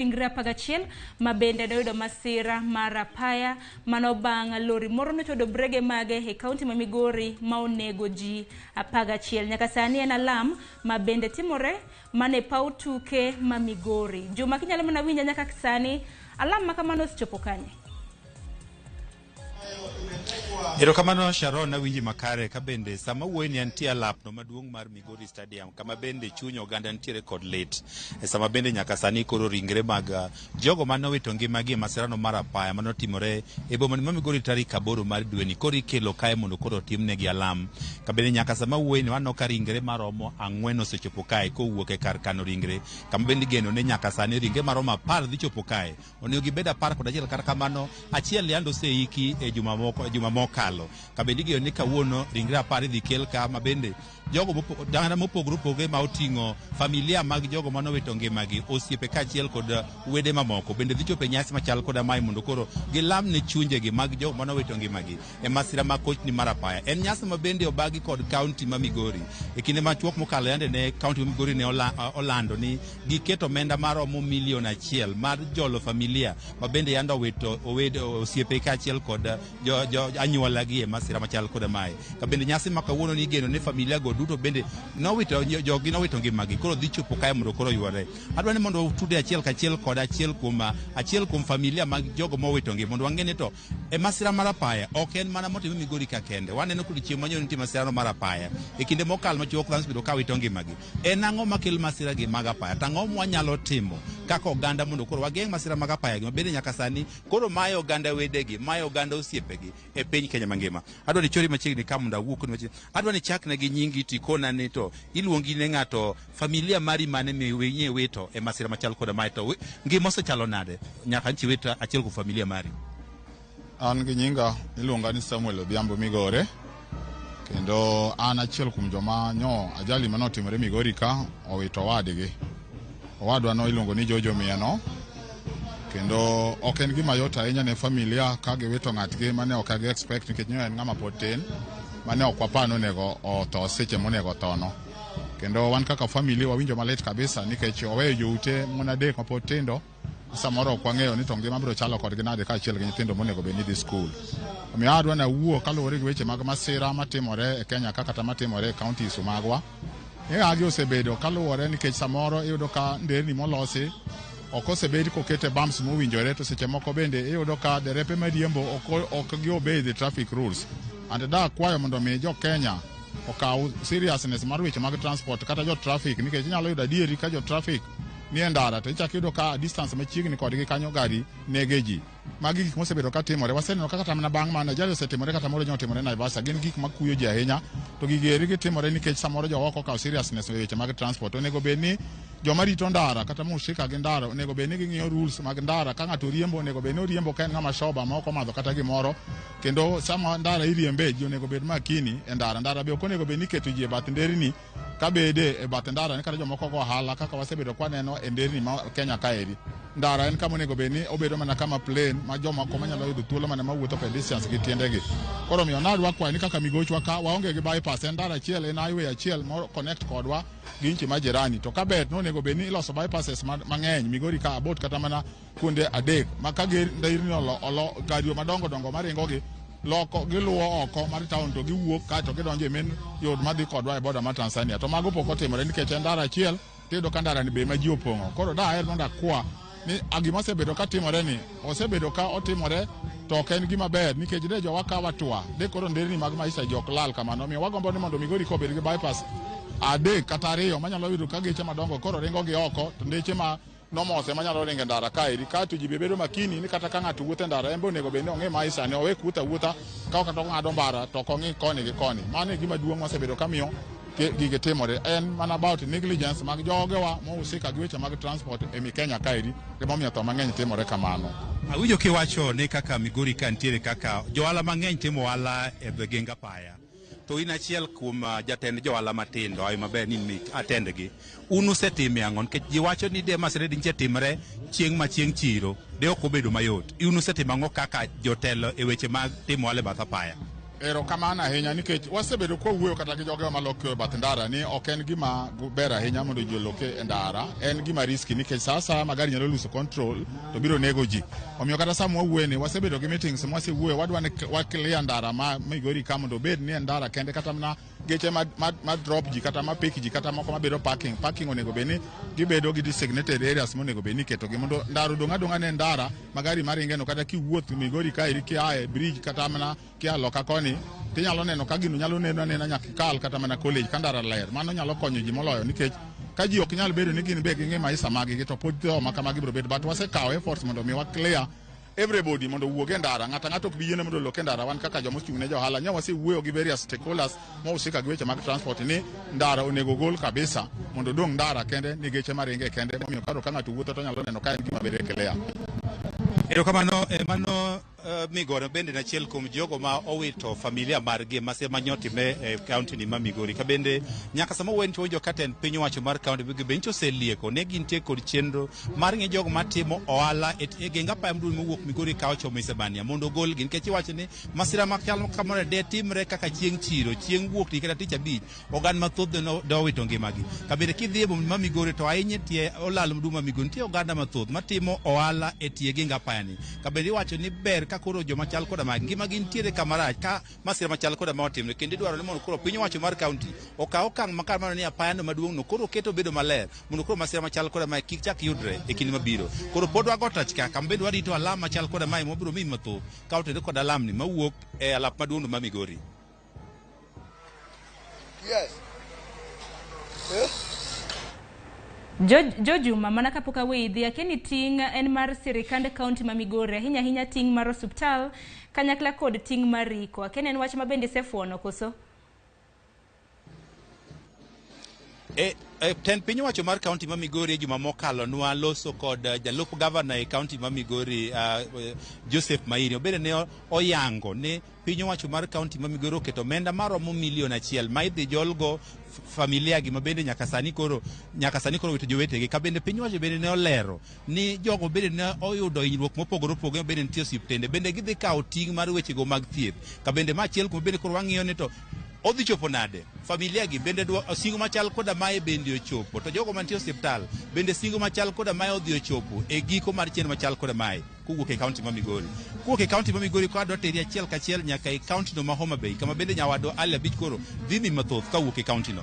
Ringre 11 ma bende noyudo masira mar apaya mano bang' lori moro nochodo brege mage e kaunti ma Migori ma onego ji 11. Nyaka sani en alam ma bende timore mana e paw tuke ma Migori. Juma kinyalo mana winja nyaka sani alam ma kamano osechopo kanye? Erokamano Sharon, awinji makare ka bende sama wuoyi ni antie alapno maduong' mar Migori Stadium kama bende chuny oganda nitiere kod lit. E sama bende nyaka sani koro ringre mag jogo mane owito ngimagi e masirano mar apaya mane otimore e boma ma Migori tarik 8 mar dweni koro ikelo kae mondo koro otimnegi alam. Ka bende nyaka sama wuoyi ni waneno ka ringre maromo 4 osechopo kae kowuok e kar kano ringre kama bende igeno ni nyaka sani ringre maromo 10 dhi chopo kae. Onego gibed 11, kata kamano achiel yande oseiki e juma moko juma mokalo. Ka bende igeno ni kawuono ringre 10 idhi kel ka ma bende jogo oganda mopogore opogore ma oting'o familia mag jogo mane owito ngimagi, osiepe kaachiel kod wede mamoko bende dhi chopo e nyasi machal koda mae mondo koro gilam ne chunjegi mag jogo mane owito ngimagi e masira mag kochni mar apaya. En nyasi ma bende obagi kod kaunti ma Migori. E kinde machuok mokalo yande ne kaunti ma Migori ne olando ni giketo omenda maromo milion 1 mar jolo familia ma bende yande owito osiepe kaachiel kod jo anyuolagi e masira machal koda mae. Ka bende nyasi ma kawuono ni igeno ni familia go duto bende nowito jogi nowito ngimagi koro dhi chopo kae mondo koro yware. Adwa ni mondo utude achiel kachiel kod achiel kuom familia mag jogo mowito ngima mondo wang'e ni to e masira mar apaya ok en mana motimo Migori ka kende. Waneno kod chieng' manyo nitie masirano mar apaya. E kinde mokalo machuok dhano osebedo ka wito ngimagi. En ang'o makelo masira gi mag apaya? To ang'o mwanyalo timo kaka oganda mondo koro wageng' masira mag apaya gi ma bende nyaka sani koro mayo oganda wedegi, mayo oganda osiepegi e piny Kenya mangima. Adwa ni chori machiegni ka mondo awuo kodi machiegni. Adwa ni chakna gi nyingi tikona ni to iluongi ne ng'ato familia mari mane mi wito e masira machal koda mae to ngima osechalo nade nyaka nchi wito achiel kuom familia mari. An gi nyinga iluonga ni Samuel Odhiambo Migore, kendo an achiel kuom joma nyo ajali manotimore Migori ka owito owadgi. Owadwa no iluongo ni Jojo Mieno, kendo ok en gima yot ahinya ne familia ka giwito ng'atgi mane ok gi expect nikech nyo en ng'ama pod tin mane ok wapar ni onego otho seche monego othono. Kendo wan kaka family wawinjo malit kabisa nikech oweyo joute mon 3 mapod tindo. Samoro ok wang'eyo ni to ngima biro chalo kodgi nade kaachiel gi nyithindo monego bed ni dhi skul. Omiyo adwa ni awuo kaluwore gi weche mag masira matimore e Kenya ka kata matimore e counties magwa. Gigi osebedo kaluwore nikech samoro iyudo ka nderni molosi ok osebed kokete bumps mowinjore, to seche moko bende iyudo ka derepe mariembo ok gi obey the traffic rules. And da akwayo mondo mi jo Kenya okaw seriousness mar weche mag transport kata jo traffic, nikech inyalo yudo adieri ka jo traffic ni e ndara to ichako iyudo ka distance machiegni kodgi kanyo gari nege ji. Magi gik mosebedo ka timore. Waseneno kaka kata mana bang' mano ajali osetimore kata moro otimore Naivasha. Gin gik makuyo ji ahinya, to gigi eri gitimore nikech samoro jowa ok okawo seriousness e weche mag transport. Onego bed ni joma rito ndara kata mohusika gi ndara onego bed ni ging'iyo rules mag ndara. Ka ng'ato riembo onego bed ni oriembo ka en ng'ama sober ma ok omadho kata gimoro, kendo sama ndara iriembe ji onego bed makini e ndara. Ndara be ok onego bed ni iketo ji e bath nderni ka bede e bath ndara ni kata jomoko go ohala kaka wasebedo kwaneno e nderni ma Kenya kaeri. Ndara en kama onego bed ni obedo mana kama plain ma jomoko manyalo yudo thuolo mana mawuotho pedestrians gi tiendegi. Koro omiyo nadwa kwayo ni kaka migochwa ka waonge gi bypass, en ndara achiel, en highway achiel mo connect kodwa gi nchi ma jirani. To ka ber nonego bed ni iloso bypasses mang'eny Migori ka abot kata mana kuonde 3 ma ka nderni olo gari madongo dongo maringo gi loko giluwo oko mar town to giwuok kae to gidonjo e main road madhi kodwa e border mar Tanzania. To mago pok otimore nikech en ndara achiel, tiyudo ka ndara ni be ma ji opong'o. Koro daher mondo akwa ni gima osebedo ka timore ni osebedo ka otimore to ok en gima ber nikech de jowa ka watwa de koro nderni mag maisha ji ok lal kamano. Omiyo wagombo ni mondo Migori ka obed gi bypass 3 kata 2 manyalo yudo ka geche madongo koro ringo gi oko to ndeche ma nomose manyalo ringo e ndara kaeri. Kaeto ji be bedo makini ni kata ka ng'ato wuotho e ndara en be onego bed ni ong'i maisha ne owe wuotho awuotha ka kata ong'ado mbara to ok ong'i koni gi koni. Mano e gima duong' mosebedo ka miyo gigi timore. En mana about negligence mag jogewa mohusika gi weche mag transport e mi Kenya kaeri emomiyo tho mang'eny timore kamano. Awinjo kiwacho ni kaka Migori ka nitiere kaka johala mang'eny timo ohala e geng apaya. To in achiel kuom jatend johala matindo, ayo maber ni in atendgi. Un usetime ang'o? Nikech ji wacho ni de masira dinche timre chieng' ma chieng' chiro, de ok obedo mayot. Un usetimo ang'o kaka jotelo e weche mag timo ohala e bath apaya? Erokamano ahinya nikech wasebedo kwawuoyo kata gi jogewa maloko e bath ndara ni ok en gima ber ahinya mondo ji oloke e ndara. En gima risky nikech sa asaya ma gari nyalo lose control to biro nego ji. Omiyo kata sama wawuoyo ni wasebedo gi meetings mwasewuoyo, wadwa ni wa clear ndara ma Migori ka mondo obed ni en ndara kende, kata mana geche ma drop ji kata ma pick ji kata moko mabedo parking onego bed ni gibedo gi designated areas monego bed ni iketogi mondo ndara odong' adong'a ne ndara ma gari maringe no. Kata kiwuoth Migori kaeri kia e bridge kata mana kia loka koni, tinyalo neno ka gino nyalo neno anena nyaka ikal kata mana college ka ndara ler. Mano nyalo konyo ji moloyo nikech ka ji ok nyal bedo ni gin be ging'i maisha maggi to pod tho ma kamagi biro bedo, but wasekawo efforts mondo mi wa clear everybody mondo owuog e ndara. Ng'ato ang'ato ok bi yiene mondo olok e ndara. Wan kaka joma ochung' ne jo ohala nya wasewuoyo gi various stakeholders mohusika gi weche mag transport ni ndara onego gol kabisa mondo odong' ndara kende ni geche maringe kende, momiyo koro ka ng'ato wuotho to nyalo neno ka en gima bende clear. Erokamano. Mano Migori bende en achiel kuom jogo ma owito familia margi masira manyotime e kaunti ni ma Migori. Ka bende nyaka sama wen to ka tend piny owacho mar kaunti be nyicho oselieko ne gintie kod chenro mar ng'i jogo matimo ohala e geng apaya maduong' mowuok Migori ka ochomo Isebania mondo ogolgi, nikech iwacho ni masira machal kamano de timre kaka chieng' chiro, chieng' wuok tich kata tich abich, oganda mathoth dowito ngimagi. Ka bende kidhi e boma ma Migori to ahinya tie olalo maduong' ma Migori nitie oganda mathoth matimo ohala e tie geng apaya ni. Ka bende iwacho ni ber ka koro joma chal koda magi ngimagi nitiere kama rach ka masira machal koda ma otimre, kendo idwaro ni mondo koro piny owacho mar kaunti okaw okang' makare mar ni apayano maduong' no koro keto bedo maler mondo koro masira machal koda mae kik chak yudre e kinde mabiro. Koro pod wago tach ka kama bende warito alam machal koda mae mabiro miyi mathoth ka otenore kod alam ni mawuok e alap maduong' ma Migori. Yes. Eh? Jojuma, mana kapok aweyi dhi, akia ni ting' en mar sirikand kaunti ma Migori, ahinya ahinya ting' mar osuptal kanyakla kod ting' mar riko. Akia ni en wach ma bende isefuono koso? E tend piny owacho mar kaunti ma Migori e juma mokalo nwa loso kod jalup gavana e kaunti ma Migori, Joseph Mairi, obende ne oyango ni piny owacho mar kaunti ma Migori oketo omenda maromo milion 1 ma idhi jolgo familia gi ma bende nyaka sani koro wito jowetegi. Ka bende piny owacho bende ne olero ni jogo bende ne oyudo hinyruok mopogore opogore bende nitie osiptende bende gidhi kawo ting' mar wechego mag thieth. Ka bende ma achiel kuom bende koro wang'iyo ni to odhi chopo nade familia gi bende singo machal koda mae bende ochopo, to jogo mantie osiptal bende singo machal koda mae odhi ochopo e giko mar chenro machal koda mae kowuok e kaunti ma Migori. Kowuok e kaunti ma Migori ko adwa teri achiel kachiel nyaka e kaunti no ma Homa Bay, kama bende nyawadwa Ali Abich koro dhi dhi mathoth kawuok e kaunti no.